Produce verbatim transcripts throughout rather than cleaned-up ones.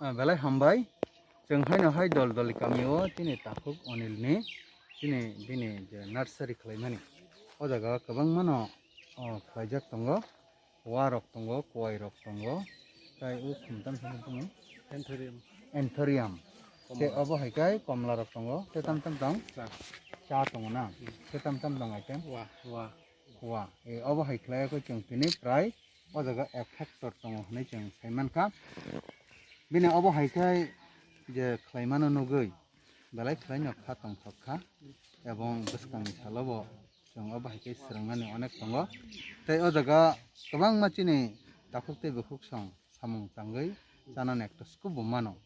Ah, belai hambai. Chwng haino hai dol doli kamio chini takhuk Onil ni chini bini je nursery khlaimani. O jaga kwbangmano, oh, khlaijak tongo. Wa rok tongo, kwai rok tongo. Tai o khum tam tam tongo. Anthurium. Anthurium. Te obo hai kai komla rok tongo. Te tam tam tong. Cha. Cha tongo na. Hmm. Te tam tam tong item. Wa, wa. Wa. E, obo hai khlai khe chwng tini prai o jaga ek hectare tongo hwnwi chwng sai mankha. Bini obo hai khe je khlaimano nugwi belai khlaino kha tongthok kha, ebong bwskangni salo bo chwng obo hai khe swrwngnani onek tongo. Tei o jaga kwbangma chini takhuk tei bukhuk song samung tangwi chanani ekta scope bo mano.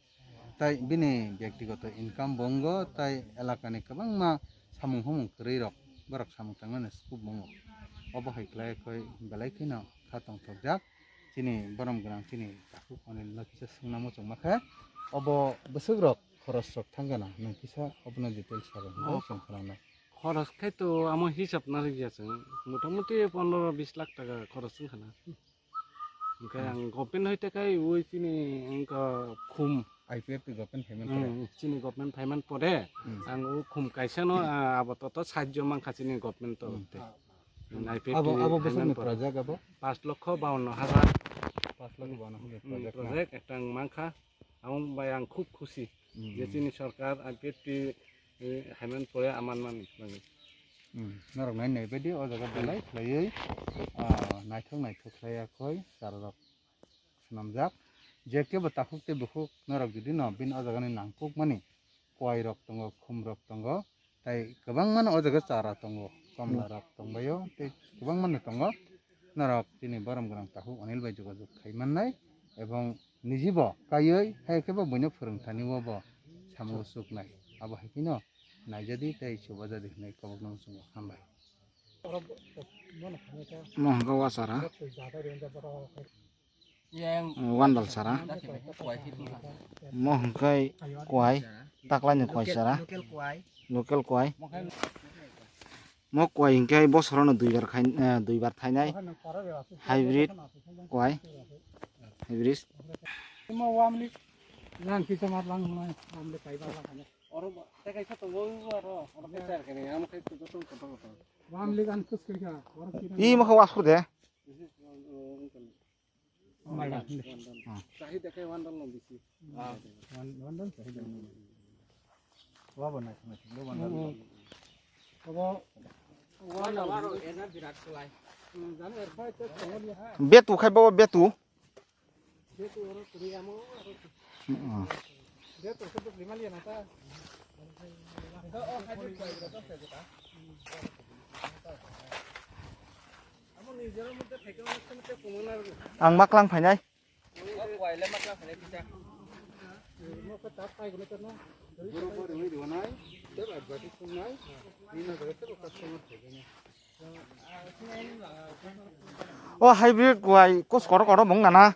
Tai bini byaktigoto income bo wngo, tai elakani kwbangma samung humung kwrwi rok borok samung tangnani scope bo wngo. Obo hai khlai khe belai kheno kha tongthokjak. Chini borom gwnang chini takhuk Onil no kisa swngna muchungma khe, obo bwswk rok khoros rok thang gana, nwng kisa obono details sabo hwnwi Oh. chwng khwnangnai. Khoros khai to amo hisab na rwgya chwng, motamuti pondro bis lakh taka khoros wng khana. Hwnkhe Hmm. ang government hoite khai ui chini wngkha khum. I P F T government payment Hmm, pore. Chini government payment pore, Hmm. ang o khum kaisa no, ah, abo to, to sahajyo mankha chini government to Hmm. tei. Abo, abo bwswkni project abo? Pash lokho bawanno hajar. Pash lokho bawanno hajar Hmm, project na? Project ekta ang mankha. Aboni bai ang khub khusi Hmm. je chini sorkar I P F T, eh, haiman pore aman man bagwi. Hmm. Norok nai nai baidi o jaga belai khlaiwi, ah, naithok naithok khlaiya khoi chara rok swnamjak. Je kebo takhuk tei bukhuk norok jodi no bini o jagani nangkukmani kwai rok tongo, khum rok tongo, tai kwbangmano o jaga chara tongo, komla rok tongbaio tei kwbangmano tongo. Norok chini borom gwnang takhuk Onil bai jogajog khai mannai ebong nijibo kaiwi hai khe bo buino phwrwng thani o bo samung suknai. Abo hai kheno naijadi tei chubajadi hwnwi kobokno chwngo. Hambai. Mo hwnkhe wasara. Wandal sara. Mo hwnkhe kwai, taklaini kwai sara. Local kwai. Mo kwai hwnkhe bosorono duibar khai, eh, duibar thainai. Hybrid kwai. Hybrid. Imo khe wasphur de. Wandal. Wandal. Wandal. Betu khai bo betu. Ang maklang phainai. O hybrid kwai kos koro koro bung nana.